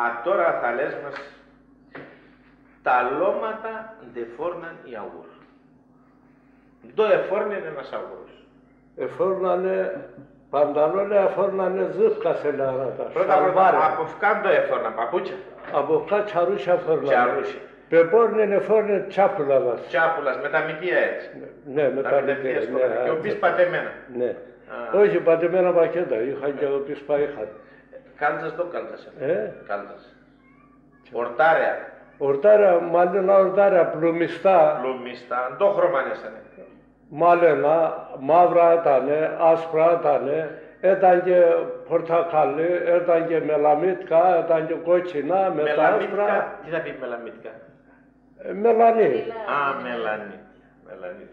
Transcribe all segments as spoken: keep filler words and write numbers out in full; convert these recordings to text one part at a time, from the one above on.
Ατώρα θα λες μας, τα λώματα ντ' εφόρναν οι αγούρ'. Ντο εφόρνεν ένας αγούρ'ς; Εφόρνανε, πανταλόνια εφόρνανε, ζύπκας ελέγαν ατα. Πρώτα, πρώτα, σαλβάρια. Από φκά ντο εφόρναν, παπούτσια; Από φκά τσαρούσια εφόρνανε. Τσαρούσια. Π' εμπόρνεν εφόρνεν τσάπουλα δας. Τσάπουλας, με τα μυτία έτσι. Ναι, με τα μυτία, ναι, σφόδρα. Και οπίσ' πατεμένα. Ναι. Α. Όχι, πατεμένα πακέτα είχαν και οπίσ' πα είχαν. Κάλτσας ντο κάλτσας. Ε; Κάλτσας. Ορτάρια. Ορτάρια, μαλίνα ορτάρια, πλουμιστά. Πλουμιστά. Ντο χρώμαν έσανε; Μαλίνα, μαύρα έτανε, άσπρα έτανε, έταν και πορτακαλί, έταν και μελαμίτικα, έταν και κότσινα, με τα άσπρα. Μελαμίτικα, τι θα πει μελαμίτικα; Ε, μελανή. Α, μελανή. Μελανή.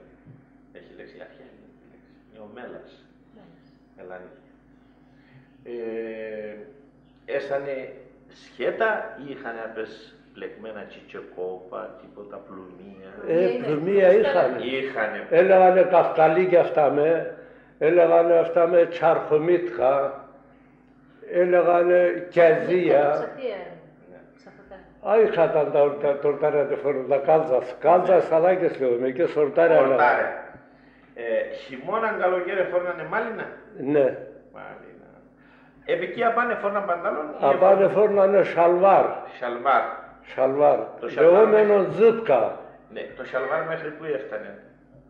Έχει λέξη, άρχιε, έχει λέξη. Είναι ο μέλας. Μέλας. Μελανή. Ε, έσανε σκέτα, είχανε απέσ' πλεκμένα τσιτσεκόπα, τίποτα, πλουμία; Ε, πλουμία είχανε. Είχανε. Έλεγανε καυκαλίκια ευτάμε, έλεγανε ευτάμε τσαρχομίτικα, έλεγανε κιαζία. Ψαθία. Ναι. Ψαθοτά. Α, είχαν τα, τα, τα ορτάρια ντ' εφόρναν, τα κάλτσας. Κάλτσας, σαλάκες λέγομε, και σ' ορτάρια λέγομε. Ορτάρια. Ε, χειμώναν, καλοκαίρ' εφόρνανε μάλινα; Ναι. Μάλινα. Επ' εκεί απάν' εφόρναν πανταλόν, ή... Απάν' εφόρ- εφόρνανε σαλβάρ. Σαλβάρ. Σαλβάρ. Το σαλβάρ... Λεγόμενον ζύπκα. Ναι, το σαλβάρ' μέχρι πού έφτανε;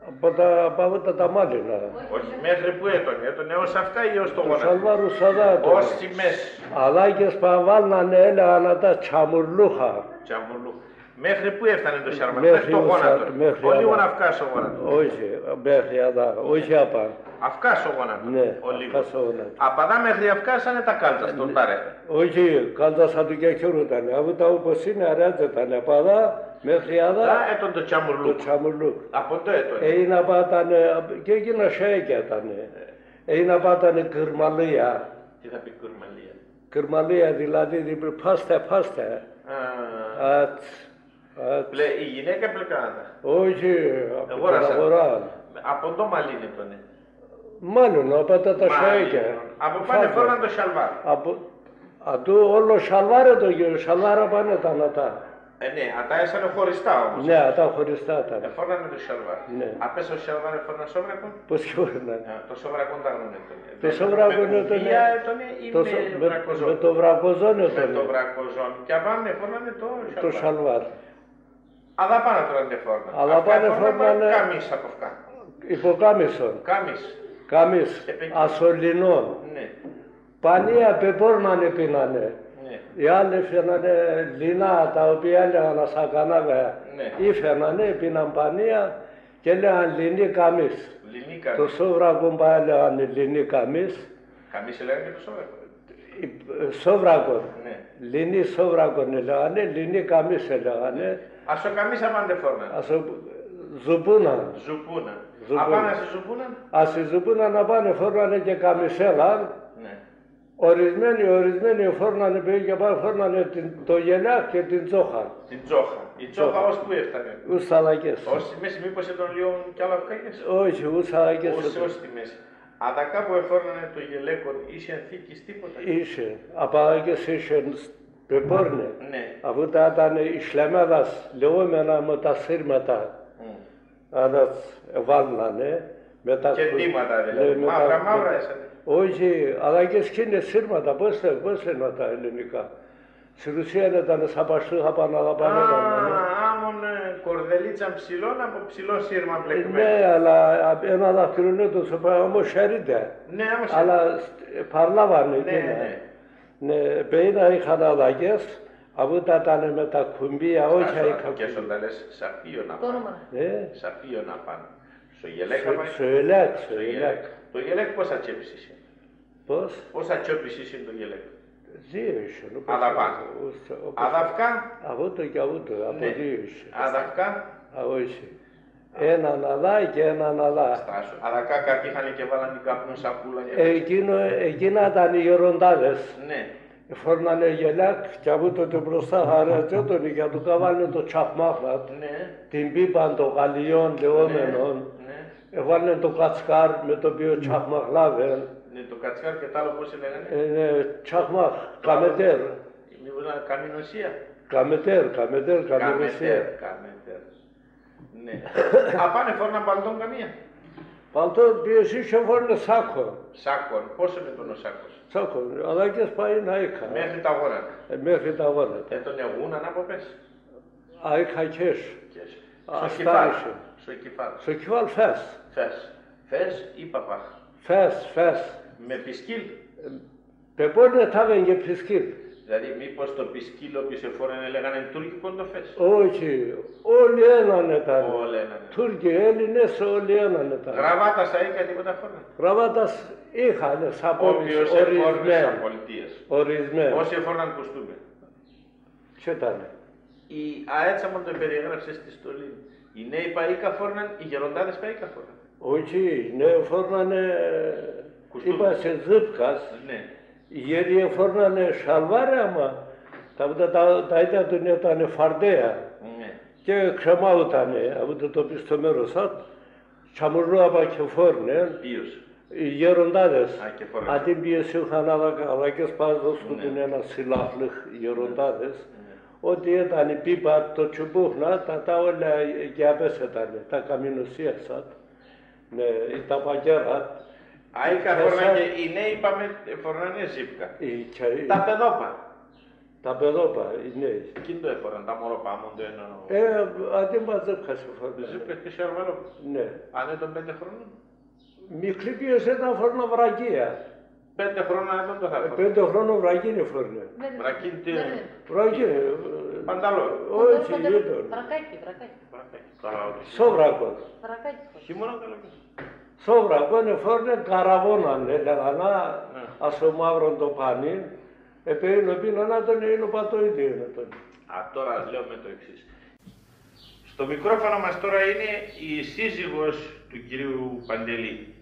Απ' τα, απ' ατά τα μάλινα. Όχι, μέχρι πού έτον; Έτον έω αφκά ή έω το γόνατον; Το σαλβάρ' ους αδά έτον. Ω τη μέση. Αδά και σπα εβάλλ'νανε, έλεγαν ατα, τσαμουρλούχα. Τσαμουρλούχα. Μέχρι πού έφτανε το σαλβάρ'; Μέχρι το γόνατον. Μέχρι αδά. Ολίγον αφκά σο γόνατον. Όχι, μέχρι αδά, όχι απάν'. Αφκά σο γόνατον. Ναι, ολίγον. Αφκά σο γόνατον. Απ' αδά μέχρι αφκά έσανε τα κάλτσας, το ορτάρ'. Όχι, κάλτσας ατού και χιούρ' έτανε. Αβούτα όπως είναι, αράτς έτανε. Απ' αδά μέχρι αδά. Αδά έτον το τσαμουρλούκ. Το τσαμουρλούκ. Από ντο έτον; Έινα απάν' έτανε, και εκείνα σαέκια έτανε. Έινα απάν' έτανε κυρμαλία. Τι θα πει κυρμαλία; Κυρμαλία, δηλαδή, δι-, πάστα, πάστα. Α. Ατς, ατς. Πλε-, η γυναίκα πλεκάν' ατα. Όχι, από την αγορά. Εγόρασαν. Από ντο μαλλίν έτονε; Μάλλον, απάν' ατα τα σαέκια. Μάλλον. Από απάν' εφόρναν το σαλβάρ'. Από, ατού όλο σαλβάρ' έτον, σαλβάρ' απάν' έτον ατα. Ε, ναι, ατα έσανε χωριστά όμως. Ναι, ατα χωριστά έτανε. Εφόρνανε το σαλβάρ'. Ναι. Απέσ' σο σαλβάρ' εφόρναν σόβρακον; Πώς και εφόρνανε. Α, το σόβρακον ντ' αγνών έτονε. Το σόβρακον έτονε. Με κουβία έτονε, με το βρακοζόν; Με το βρακοζόν έτονε. Με το βρακοζόν. Και απάν' εφόρνανε το σαλβάρ'. Αδαπάν' ατώρα ντ' εφόρνανε. Αδαπάν' εφόρνανε. Καμίς από φκά. Υποκάμισον. Καμίς. Καμίς. Επεκ- Ασωληνόν. Ναι. Πανία π' εμπόρνανε επίνανε. Ναι. Οι άλλοι εφαίνανε λινά, τα οποία έλεγαν ασα κανάβια. Ναι. Εφαίνανε, επίναν πανία και έλεγαν λινή καμίς. Λινή καμίς. Το σόβρακον πα έλεγαν λινή καμίς. Καμίς έλεγαν και το σόβρακον; Ε, σόβρακον. Ναι. Λινή σόβρακον έλεγανε, λινή καμίς έλεγανε. Ασο καμίς απάν' ντ' εφόρνανε; Ασο ζουπούναν. Ζουπούναν. Ζουπούναν. Απάν' ση ζουπούναν; Ασ' ση ζουπούναν απάν' εφόρνανε και καμισέλαν. Ναι. Ορισμένοι, ορισμένοι εφόρνανε, π' εκεί απάν' εφόρνανε την, το γελιάκ' και την τσόχαν. Την τσόχαν. Η τσόχαν. Τσόχαν. Ως πού έφτανε; Ους σαλακές. Ως τη μέση, μήπως έτον λίγο κι άλλο αφκά και σ- Όχι, ους σαλακές έτον. Ους, ους τη μέση. Αδακά που εφόρνανε το γελέκον, ήσεν θήκης τίποτα; Ήσεν. Απαλακές ήσεν π' εμπόρνε. Ναι. Αβούτα έτανε εις λεμέδας λεγόμενα με τα σύρματα. Μμ. Αδά εβάλλ'νανε, με τα... Και ντύματα, ναι, δηλαδή. Μαύρα, μαύρα έσανε. Όχι, αδακές 'κείνες σύρματα, πώς λέ-, πώς λένε τα ελληνικά; Ση Ρουσίαν έτανε σα πασούχα, απάν' αδαπάν' έτανε, ναι. Α, άμον, ε, κορδελίτσαν ψηλόν, από ψηλόν σύρμαν πλεκμένον. Ναι, αλλά, α, έναν δάχτυλον έτον σο πα-, όμως χαίρεται. Ναι, όμως... Αλλά, ε, παρλάβανε, ναι, εκείνα. Ναι. Ναι, π' έινα είχαν αδακές, αβούτα έτανε με τα κουμπία, όχι... Άσο, αΐκα και κουμπία. Σο τα λες, σ' αφίον απάν'. Το όνομα. Ε; Σ' αφίον απάν'. Σο γελέκ απάν'. Σο, σο γελέκ, σο γελέκ. Το γελέκ πόσα τσέπης ήσεν; Πώς; Πόσα τσέπης ήσεν το γελέκ; Δύο ήσεν, όπως... Αδαπάν'. Όπως... Αδαφκά; Αβούτο και αβούτο, από δύο ήσεν. Ναι. Αδαφκά; Α, όχι. Έναν αδά και έναν αδά. Στάσου. Αδακά κάτι είχανε και εβάλλανε καπνόν σαπούλα και... Εκείνο, εκείνα έτανε οι γεροντάδες. Ναι. Εφόρνανε γελιάκ' και αβούτο το μπροστά, αρέτς έτον, για το καβάλ'νε το τσαχμάχ' ατ'. Ναι. Την πίπαν, το γαλλιόν λεγόμενον. Ναι, ναι. Εβάλλ'νε το κατσκάρ' με το οποίο τσαχμαχλάβεν. Ναι, το κατσκάρ' και τ' άλλο πώς λέγανε; Ε, ναι, τσαχμάχ', καμετέρ'. Μήπως να, καμινοσία; Καμετέρ, καμετέρ, καμινοσία. Καμετέρ, καμετέρ. Ναι. Απάν' εφόρναν παλτόν καμία; Παλτόν, ποίος έσ̆' εφόρνεν σάκον. Σάκον. Πόσον έτον ο σάκος; Σάκον, αλλά και σπάει να είχα. Μέχρι τα γόνατα. Ε, μέχρι τα γόνατα. Έτον εγούναν από πες; Αΐκα κες. Κες. Ας σο κεφάλ'. Σο κεφάλ'. Σο κεφάλ' φες. Φες. Φες ή παπάχ; Φες, φες. Με πισκίλ'; Ε, πεπόν' εθάβεν και πισκίλ'. Δηλαδή, μήπως το πισκίλ' όποιος εφόρνεν, ελέγανε τουρκικόν το φες; Όχι, όλοι έναν έτανε. Όλοι έναν έτανε. Τούρκοι, Έλληνες, όλοι έναν έτανε. Γραβάτας αΐκα τίποτα εφόρναν; Γραβάτας είχανε σ' απόψεις. Όποιος εφόρνεν ορισμέν'. Σ' απολυτίας. Ορισμέν'. Όσοι εφόρναν κουστούμια. Ποίοι έτανε; Οι, αέτσ' άμον το περιέγραψες ση στολήν. Οι νέοι πα αΐκα εφόρναν, οι γεροντάδες πα αΐκα εφόρναν; Όχι, οι νέοι εφόρνανε, κουστούμια. Είπα σε, ζύπκας. Ναι. Οι γέροι εφόρνανε σαλβάρ', άμα τα, τα, τα, τα ίτα ατουν έτανε φαρδαία. Ναι. Και ξεμάουτανε από το, το πίστο μέρος ατ'. Τσαμουρλό απα 'κ' εφόρνεν. Ποίος; Οι γεροντάδες. Α, 'κ' εφόρνεν. Ατείν' ποίοι έσ'χαν, αλλά, αλλά 'κ' εσπάζ'ς ατουν, ναι, έναν σιλάχλιχ, οι γεροντάδες. Ναι. Ό,τι έτανε η πίπα, το τσουμπούχ, να, τα, τα όλα αγκιαπές έτανε, τα καμινοσίας ατ'. Ναι, τα πακέρ' ατ'. Αΐκα εφόρναν και οι νέοι πα με, εφόρνανε ζύπκα. Τα παιδόπα. Τα παιδόπα, οι νέοι. Εκείν' το εφόρναν, τα μωρόπα άμον το έναν. Ε, ατείν' πα ζύπκας εφόρνανε. Ζύπκας και σαλβαρόπα. Ναι. Ανέτον πέντε χρονών; Μικροί ποίοι έσ'χαν εφόρναν βρακία. Πέντε χρονών έτον το θα εφόρναν. Ε, πέντε χρονών βρακίν εφόρναν. Βρακίν τι; Βρακίν, ε, πανταλόν. Όχι, πανταλόν. Βρακάκι, βρακάκι. Βρακάκι. Τώρα, όχι. Σο βρακόν. Βρακάκι. Χειμώνα, καλοκαίρι. Σο βρακόν εφόρνεν καραβόναν, ελέγανε, ναι, ας σο μαύρον το πανίν, επέιεν ο πίνον ατον, έν' ο πα το ίδιον έτον. Α, τώρα λέω με το εξής. Στο μικρόφωνο μας τώρα είναι η σύζυγος του κυρίου Παντελή.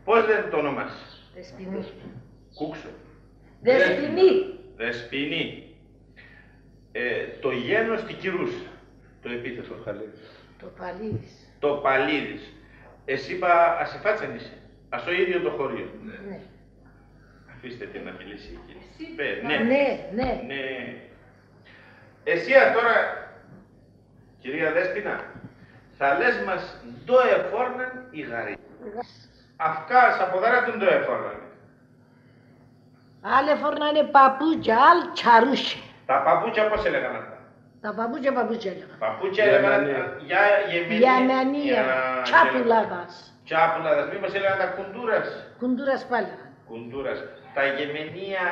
Πώς λένε το όνομά σας; Δεσποινή. Κούξο. Δεσποινή. Δεσποινή. Ε, το γένος, τι κυρούς; Το επίθετο. Καλλίδης. Το Παλίδης. Το Παλίδης. Εσύ πα, ας η Φάτσα είσαι; Ας σο ίδιο το χωρίο. Ναι. Αφήστε την να μιλήσει εκείνη. Εσύ. Ε, ναι. Ναι, ναι. Ναι. Εσύ ατώρα, κυρία Δέσποινα, θα λες μας ντο εφόρναν οι γαροί. Αφκά, σα ποδαρά ατουν ντο εφόρνανε; Άλλ' εφόρνανε παπούτσια, άλλ' τσαρούτσια. Τα παπούτσια πώς έλεγαν αυτά; Τα παπούτσια, παπούτσια έλεγαν. Παπούτσια έλεγαν. Γεμενία. Για γεμενία. Γεμενία. Για τσάπουλαδας. Τσάπουλαδας. Μήπως έλεγαν τα κουντούρας; Κουντούρας πα έλεγαν. Κουντούρας. Τα γεμενία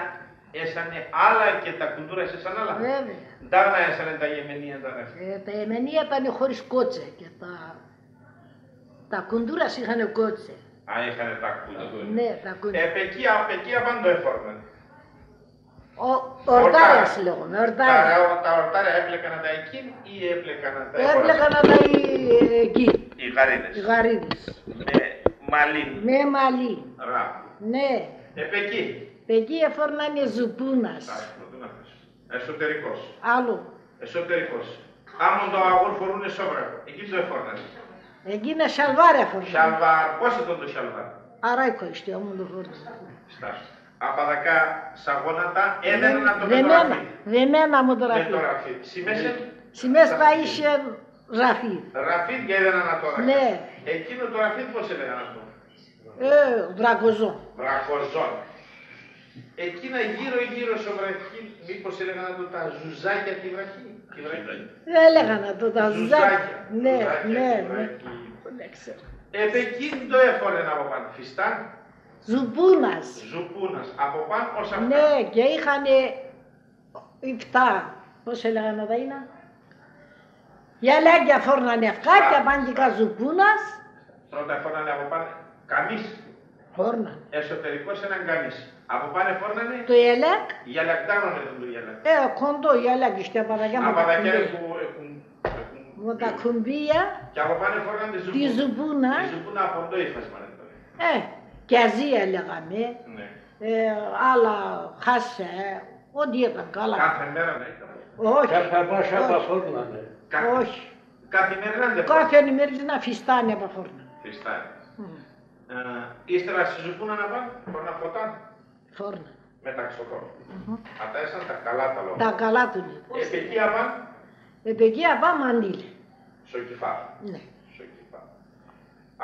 έσανε άλλα και τα κουντούρας έσαν άλλα; Βέβαια. Ντάνα έσανε τα γεμενία, ντάνα έσανε. Ε, τα γεμενία ήτανε χωρίς κότσα και τα, τα κουντούρας είχανε κότσα. Α, είχανε τα κούντα. Ναι, τα κούντα. Επεκεί, απεκεί απάν' ντο εφόρνανε; Ο, ορτάρες λέγομε, ορτάρες. Ορτάρες. Τα, τα ορτάρια έπλεκαν ατα εκείν' ή έπλεκαν ατα... Έπλεκαν ατα οι, εκεί. Οι γαρίδες. Οι γαρίδες. Με μαλλίν. Με μαλλίν. Ρα. Ναι. Επεκεί. Επεκεί εφόρνανε ζουπούνας. Α, ζουπούνας. Εσωτερικός. Άλλο. Εσωτερικός. Άμον το αγόρ' εφορούνε σόβρακον, εκείν' ντο εφόρνανε; Εκείνα σαλβάρ' εφόρνανε. Σαλβάρ', πώς έτον το σαλβάρ'; Αράκο έσ'χεν, άμον το εφόρνανε. Στάσ'. Απαδακά σα γόνατα έδ'εναν ατο με το ραφίδ'. Δεμένα, δεμένα με το ραφίδ'. Με το ραφίδ'. Σιμές έν; Σιμές πα είχεν ραφίδ'. Ραφίδ' και έδ'εναν ατο. Ναι. Εκείνο το ραφίδ' πώς έλεγαν ατο; Ε, βρακοζών. Βρακοζών. Εκείνα γύρω-γύρω σο βραχίν, μήπως έλεγαν ατο τα ζουζάκια τη βραχή; Τη βραχή. Έλεγαν ατο τα ζουζάκια. Ζουζάκια. Ναι, ζουζάκια, ναι, τη βραχή. Δεν ξέρω. Επεκείν' ντο εφόρνεν αποπάν'; Φιστάν; Ζουπούνας. Ζουπούνας. Αποπάν' ώσ' αφκά. Ναι, και είχανε Ευτά, πώς έλεγαν ατα ίνα; Γυαλάκια εφόρνανε ευτά και απάν' 'κ' είχαν ζουπούνας. Πρώτα εφόρνανε αποπάν' καμίς. Εφόρνανε. Εσωτερικός έναν καμίς. Αποπάν' εφόρνανε; Το γυαλάκ'. Γυαλάκ', ντάνον έτον το γυαλάκ'; Ε, κοντό γυαλάκ', ίσ'χεν απαδακιά με τα... Απαδακιά κουμπία. Που, ε, κουν-, ε, κουν-, με τα κουμπία. Και αποπάν' εφόρνανε τη ζουπούνα. Τη ζουπούνα. Η ζουπούνα απόν ντο ύφασμαν έτανε; Ε, κιαζί έλεγαμε. Ναι. Ε, άλλα χάσ', ε, ό,τι ήταν καλά. Κάθε μέρα να ήταν; Όχι. Κάπα, κάπα σ' απ' αφόρνανε. Κα-, όχι. Καθημερινά, δεν... Κάθε ημέρα να φιστάνε απ' αφόρνανε. Φιστάνε. Μμ. Ε, ύστερα ση ζουπούνα να πάν', εφόρναν φώτα; Εφόρνανε. Μεταξωτών. Μμμ. Ατά έσαν τα καλά τα λόφα. Τα καλά ατουν. Επεκεί απάν'; Επεκεί απάν' μαντήλ'. Σο κεφάλ'. Ναι. Σο κεφάλ'.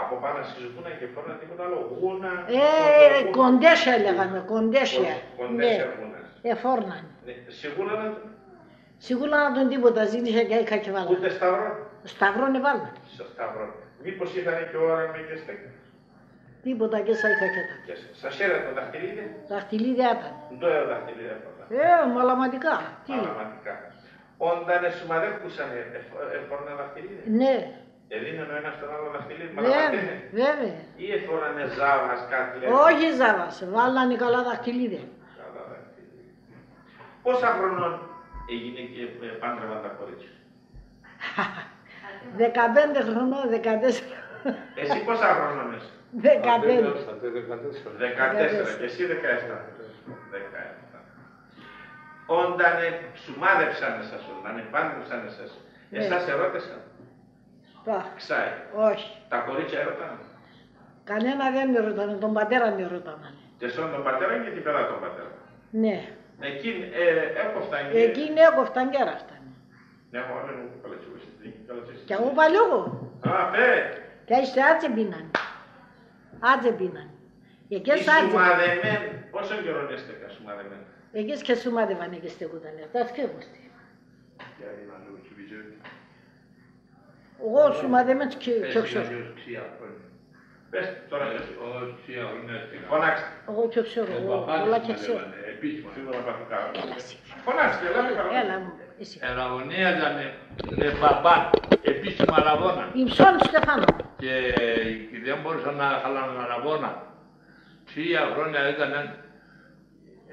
Από απάν' σ' γούνα 'κ' εφόρ'ναν τίποτα άλλο; Γούνα; Ε, κοντοσούνα. Κοντέσια λέγαμε, κοντέσια. Κον-, κοντέσια. Ναι. Γούνας. Εφόρ'ναν. Ναι. Σ' γούναν ατουν; Σ' γούναν ατουν τίποτα, ζήνησα 'κι αΐκα 'κ' εβάλλαν. Ούτε σταυρόν; Σταυρόν εβάλλαν. Σο σταυρόν. Μήπως είχανε και όραμα και στέκ'; Τίποτα, 'κ' εσάικα 'κ' έταν. Και σα-, σα χέρια ατουν δαχτυλίδια; Δαχτυλίδια έταν. Ντο έν' δαχτυλίδια εφόρ'ναν; Ε, μαλαματικά. Τι; Μαλαματικά. Όνταν εσουμαδεύκουσαν, ε, ε, εφόρ'ναν δαχτυλίδια; Ναι. Εδίνεν ο ένας τον άλλο δαχτυλίδι, βέβαια, μαλαματένε; Βέβαια. Ή εφόρ'νανε ζάβας, κάτι λένε; Όχι ζάβας, εβάλλανε καλά δαχτυλίδια. Καλά δαχτυλίδια. Πόσα χρονών εγίνες και, ε, επάντρευαν τα κορίτσια; Δεκαπέντε χρονών, δεκατέσσερα. Εσύ πόσα χρονών έσαι; Δεκαπέντε. Δεκατέσσερα. Δεκατέσσερα. Και εσύ δεκαεπτά. Δεκαεπτά. Όνταν εσουμάδεψαν εσάς, όνταν επάντρεψαν εσάς, ναι, εσάς ερώτεσαν; Πα. Ξάι. Όχι. Τα κορίτσια ερώταν; Κανέναν δεν ερώταν, τον πατέρα μ' ερώταν. Και εσόν τον πατέρα και την πελά τον πατέρα. Ναι. Εκείν', ε, έκοφταν και... Εκείν' έκοφταν και έραχταν. Ναι, εγώ δεν έχω καλατσούγες, δεν έχει καλατσούγες. Κι εγώ παλιό. Α, πέ. Κι άιστε, άτς εποίνανε. Άτς εποίνανε. Εκέσ' άτς. Εσουμαδεμέν', πόσον καιρόν έστεκαν εσουμαδεμέν'; Εκέσ' 'κ' εσουμάδευαν, εκέσ' στέκουτανε. Ατά σκέπωστε. Για να λίγο τσιμπιζεύει. Εγώ εσουμαδεμέν' 'κ', 'κ' εξώ. Πες, τώρα πες. Φωνάξτε. Εγώ 'κ' εξώ, εγώ πολλά 'κ' εξώ. Φωνάξτε, ελάτε παρά. Έλα, εσύ. Εραγωνίαζανε με παπάν', επίσημα αραβώνα. Υψών' Στεφάνου. Και δεν μπορούσαν να χαλάνε αραβώνα. Τρία χρόνια ήτανε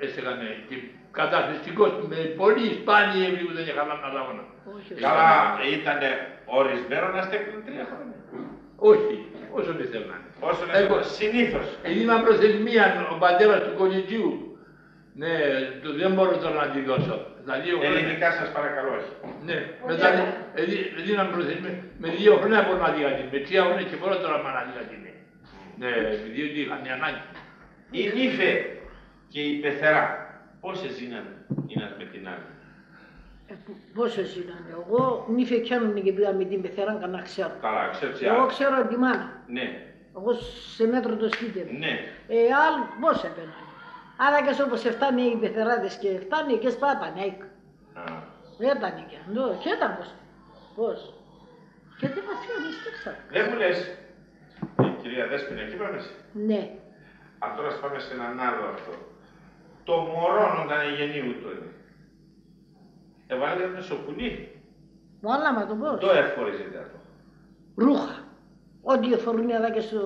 έστεκανε και καταχρηστικός, με πολύ σπάνια ευρήκουνταν και χαλάν' αραβώνα. Όχι, όχι. Καλά, ήτανε ορισμένον να στέκουνε τρία χρόνια; Όχι, όσον εθέλνανε. Όσον εθέλνανε. Συνήθως. Έδινα προθεσμία ο πατέρας του κοριτσιού. Ναι, το, δεν μπορώ τώρα να τη δώσω. Στα δύο χρόνια. Ελληνικά σας παρακαλώ, όχι. Ναι, με τα δι-, έδι-, έδινα προθεσμία. Με δύο χρόνια μπορώ να δίγω ατείν, με τρία χρόνια και μπορώ τώρα να δίγω ατείν. Ναι, διότι είχα μια ανάγκη. Η νύφη και η πεθερά, πώς εζήνανε η ένας με την άλλη; Ε, π-, πώς εζήνανε; Εγώ νύφη εκ' ένουμουν και επήγα με την πεθεράν, κανά ξέρω. Καλά, ξέρεις, εγώ α, ξέρω τη μάνα. Ναι. Εγώ σε μέτρον το σπίτ' εμουν. Ναι. Ε, άλλο, πώς εποίνανε; Άδακες όπως ευτάνε οι πεθεράδες και ευτάνε, και σπάτανε, αίκ'. Α. Έτανε και, ντο, και έταν πώς. Πώς. Και δεν μας είχαν στήξα. Δεν μου λες, η κυρία Δέσποινα, εκεί πάμε σε. Ναι. Α, τώρα ας πάμε σε έναν άλλο αυτό. Το μωρόν όταν εγεννίουτον, εβάλλανε σο κουνί; Βάλαμε το πώς. Ντο εφόριζε ατό; Ρούχα. Ό,τι εφορούν αδά και σο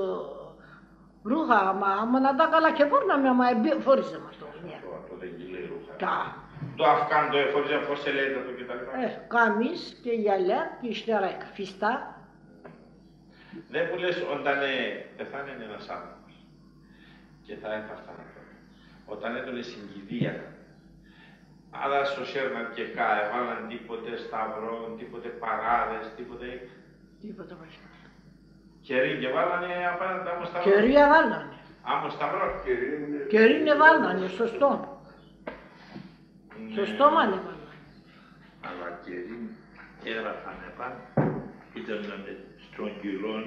ρούχα, άμα, άμα να τα καλά και εφόρναμε, άμα εμπι-, εφόριζαμε ατο, ναι. Ατό, ατό δεν κυλεί ρούχα. Τα. Το αφκάν το εφόριζε, πώς ελέγεται ατό και τα λοιπά. Ε, καμίς και γυαλιά και ύστερα εκφίστα. Δεν μου λες, όταν, ε, πεθάνεν ένας άνθρωπος και θα έπαθαν ατό, όταν έτονε σην κηδείαν, αλλά σο χέρ' ατουν και κα-, εβάλλαν τίποτε σταυρόν, τίποτε παράδες, τίποτε; Τίποτε, όχι. Κερί 'κ' εβάλλανε απάν' ατο, άμον σταυρόν; Κερί εβάλλανε. Άμον σταυρόν. Κερί 'κ' εβάλλανε, σωστόν. Ναι. Σωστόν, μάνα εβάλλανε. Αλλά κερί έδρασαν επάν', ήτανε στρογγυλόν,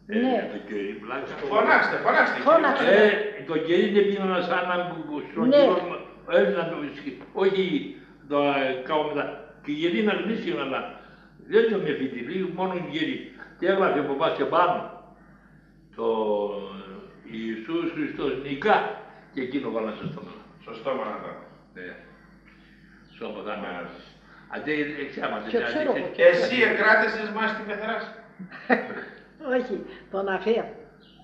ε, ναι, το κερί πλάκα. Φωνάξτε, φωνάξτε, κύριε. Φωνάξτε. Ε, το κερί 'κ' επίνανε σ' έναν που, που στρογγυλόν, ναι, έδιναν το, όχι, το, ε, κάμω μετά. Και γεροί να γνήσιον, αλλά δεν το με φοιτηβεί, μόνο γεροί. Και έβραπεν ο παπάς επάνω το Ιησούς Χριστός νικά, και εκείνο έβαλαν σο στόμα. Σο στόμα ατά. Ναι. Σώμα θα είναι. Μάλιστα. Αντί, ε, ξάματα, εσύ εκράτεσες μάσ' την πεθερά σ'; Όχι, τον αφαίν'.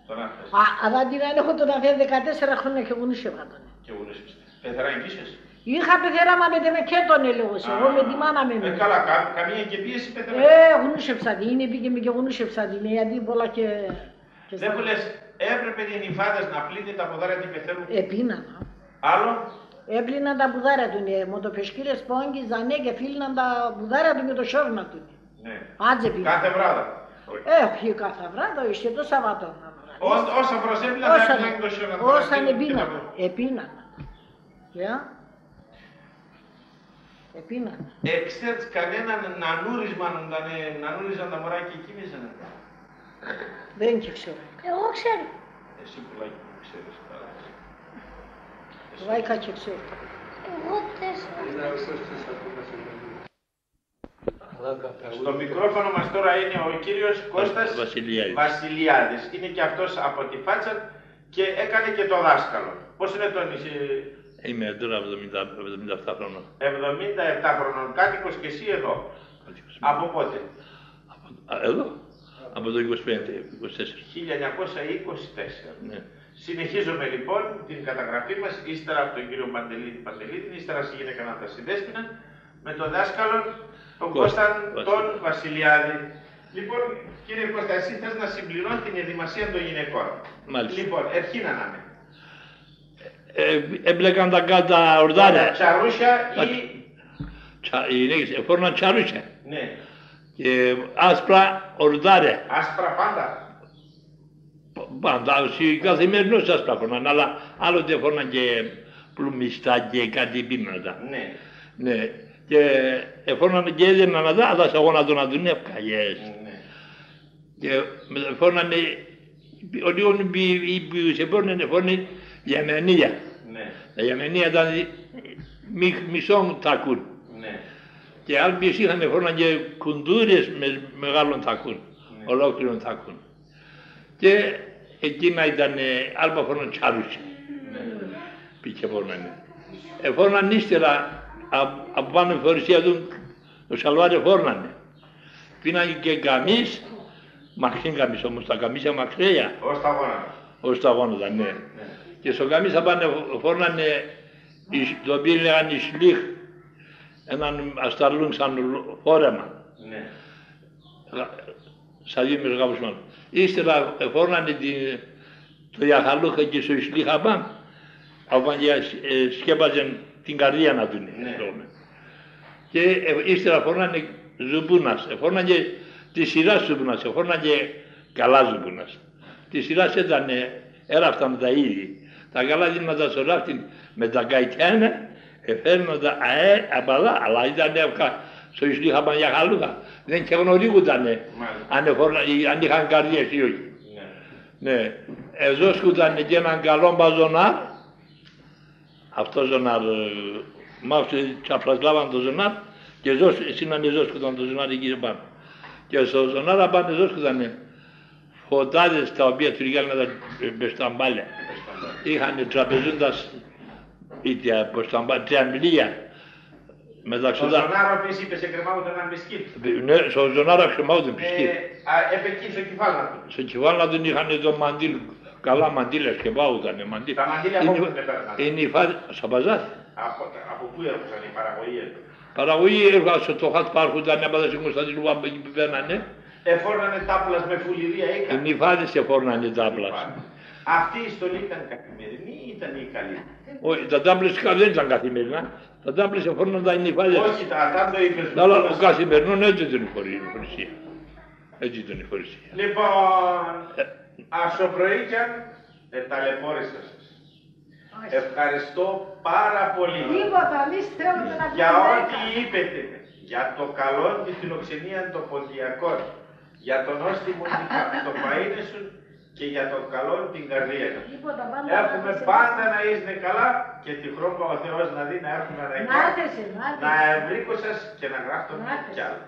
Τον αφαίν'. Α, αδά τίναν, έχω τον αφαίν' δεκατέσσερα χρόνια και γουνούσευα ατον. Και γουνούσες. Πεθεράν είχες; Είχα πεθερά, μα με τ' εμεκέτωνε, λέγω σε, εγώ με τη μάνα μ' έμενα. Ε, καλά, κα-, καμία και πίεση πεθερά. Ε, γουνούσεψα την, εποίκεν με και γουνούσεψα την, γιατί πολλά και Δεν μου λες, έπρεπε οι νυφάδες να πλύν'νε τα ποδάρια τη πεθερού; Επίναν. Άλλο; Έπλυναν τα ποδάρια ατουν, ε, μοτοπεσκύρες πόντ' και ζανέ και εφύλναν τα ποδάρια ατουν με το χιόν' ατουν. Ναι. Άτς επίναν. Κάθε βράδυ; Ε, όχι κάθε βράδυ, ίσχυε το Σαββατόν να βράδυ. Ό-, όσα προσέπλυναν, θα έπλυναν και το χιόν' ατουν. Όσα επίναν, επίναν. Γεια. Επείναν. Εξέρτς κανέναν νανούρισμαν, όνταν, ε, νανούριζαν τα μωράκια εκείνες, ε; Δεν ξέρω. Εγώ ξέρω. Εσύ, πουλάκι μου, ξέρεις καλά. Βάικα και ξέρω. Εγώ τέσσερα. Στο μικρόφωνο μας τώρα είναι ο κύριος Κώστας Βασιλιάδης. Βασιλιάδης. Είναι και αυτός από τη Φάτσα και έκανε και το δάσκαλο. Πώς είναι το νησί; Είμαι τώρα εβδομήντα, εβδομήντα επτά χρονών. Εβδομήντα επτά χρονών, κάτοικος και εσύ εδώ. Κάτοικος. Από πότε; Από, α, εδώ; Από το είκοσι πέντε, είκοσι τέσσερα. Χίλια εννιακόσια είκοσι τέσσερα. Ναι. Συνεχίζουμε, λοιπόν, την καταγραφή μας, ύστερα από τον κύριο Παντελίδη Παντελίδη, ύστερα στη γυναίκα Νατασή Δέσποινα, με τον δάσκαλο, τον Κώστα, Κώστα, Κώστα, τον Βασιλιάδη. Λοιπόν, κύριε Κώστα, εσύ θες να συμπληρώνεις την ενδυμασία των γυναικών. Μάλιστα. Λοιπόν, ευχήν ανάμε. Ε, εμπλέκαν τα κάτω ορδάρια. Τα τσαρούσια. Τα, ή τσα-, οι γυναίκες εφόρναν τσαρούσια. Ναι. Και άσπρα ορδάρια. Άσπρα πάντα. Π-, πάντα, σοι καθημερινός άσπρα εφόρναν, αλλά άλλοτε εφόρναν και πλουμιστά και κάτι επίναντα. Ναι. Ναι. Και εφόρναν και έδαιναν αδά, αδά σε γόνατον αδούνε, εύκαγες. Ναι. Και με-, εφόρνανε, ο λίγο ποι-, ποι-, ποι-, σε εφόρνανε, εφόρνανε γιαμενία. Ναι. Τα γιαμενία ήταν μι-, μισόν τακούν. Ναι. Και άλλ' ποίς είχαν, εφόρναν και κουντούρες με-, μεγάλον τακούν, ναι, ολόκληρον τακούν. Και εκείνα ήτανε, άλλ' πα εφόρναν τσαρούσια. Ναι. Ποίς και εφόρνανε. Εφόρναν ύστερα, α-, απ' απάνω εφορεσία τουν, το σαλβάρ' εφόρνανε. Πίνανε και καμίς, μακρύν καμίς όμως, τα καμίσια μακραία. Ως τα γόνατα. Ως τα γόνατα, ναι. Ναι. Και σο καμίς απάν' εφόρνανε εις-, το οποίο λέγανε εις σλίχ, έναν ασταρλούν σαν λο-, φόρεμα. Ναι. Σα δύο μισό κάπως μάλλον. Ύστερα εφόρνανε τη, το γιαχαλούχ εκεί σο εις σλίχ απάν', απάν' και, ε, σκέπαζεν την καρδίαν ατουν, ναι, ας πούμε. Και, ε, ύστερα εφόρνανε ζουπούνας, εφόρνανε και τη σειράς ζουπούνας, εφόρνανε και καλά ζουπούνας. Τη σειράς έτανε, έραφταν τα είδη. Τα καλά δίν'ναν τα σο ράφτην με τα καικιάν, εφέρ'ναν τα, αε, απαλά, αλλά ήτανε εύκα-, σο εις σλίχ απάν' γιαχαλούχα. Δεν 'κ' εγνωρίζουτανε, μάλιστα, αν εφόρνα-, αν είχαν καρδίας ή όχι. Ναι. Ναι. Εζώσκουτανε και έναν καλόν πα ζωνάρ', αυτό ζωνάρ', ε, μ' άφησε τσαπρασλάβαν το ζωνάρ', και ζώσ-, εσύναν εζώσκουτανε το ζωνάρ' εκεί επάν'. Και σο ζωνάρ' απάν' εζώσκουτανε φωτάδες τα οποία τουρκικά λέγανε τα, ε, πεσταμπάλια. Πεσταμπάλια. Είχανε τραπεζούντας ίτια, πεσταμπά-, τριαμπλία. Μεταξύ... Το τα- ζωνάρ', όπως είπες, εκρεμάγουνταν έναν μισκίτ'. Ναι, σο ζωνάρ' εκρεμάγουνταν μισκίτ'. Ε, α, επεκεί σο κεφάλ' ατουν. Σο κεφάλ' ατουν είχανε το μαντίλ', καλά μαντίλια σκεπάγουνταν, μαντίλ'. Τα μαντίλια από πού επέρνανε; Η νυφά-, σο παζάρ'. Από, από πού έρχονταν η παραγωγή ατουν; Παραγωγή έρχονταν σο τόχατ' πα έρχουνταν, έπαθα σην Κωνσταντινούπολ, εκεί που παίρνανε. Εφόρνανε τάπλας με φουλιδία, είχαν; Οι νυφάδες εφόρνανε τάπλας. Νυφάδες. Αυτή η στολή ήταν καθημερινή ή ήταν η καλή; Όχι, τα τάπλες κα-, δεν ήταν καθημερινά. Τα τάπλες εφόρναν τα οι νυφάδες. Όχι, τα, τα το είπες. Αλλά ο καθημερινόν έτσι έτανε η φορε-, η φορεσία. Έτσι έτανε η φορεσία. Λοιπόν, ας σο πρωί κι αν, ε, ταλαιπώρησα σας. Μάλιστα. Ευχαριστώ πάρα πολύ. Τίποτα, εμείς θέλουμε να... Για δούμε ό,τι είπετε, για το καλό τη φιλοξενία το ποντιακόν, για το νόστιμο τη κα-, το φαΐν εσουν και για το καλό την καρδία σας. Τίποτα, πάντα... Εύχουμαι να είστε καλά και τυχόν πα ο Θεός να δεί να έρχουμαι ανακαίαν να ευρήκω σας και να γράφτομε κι άλλο.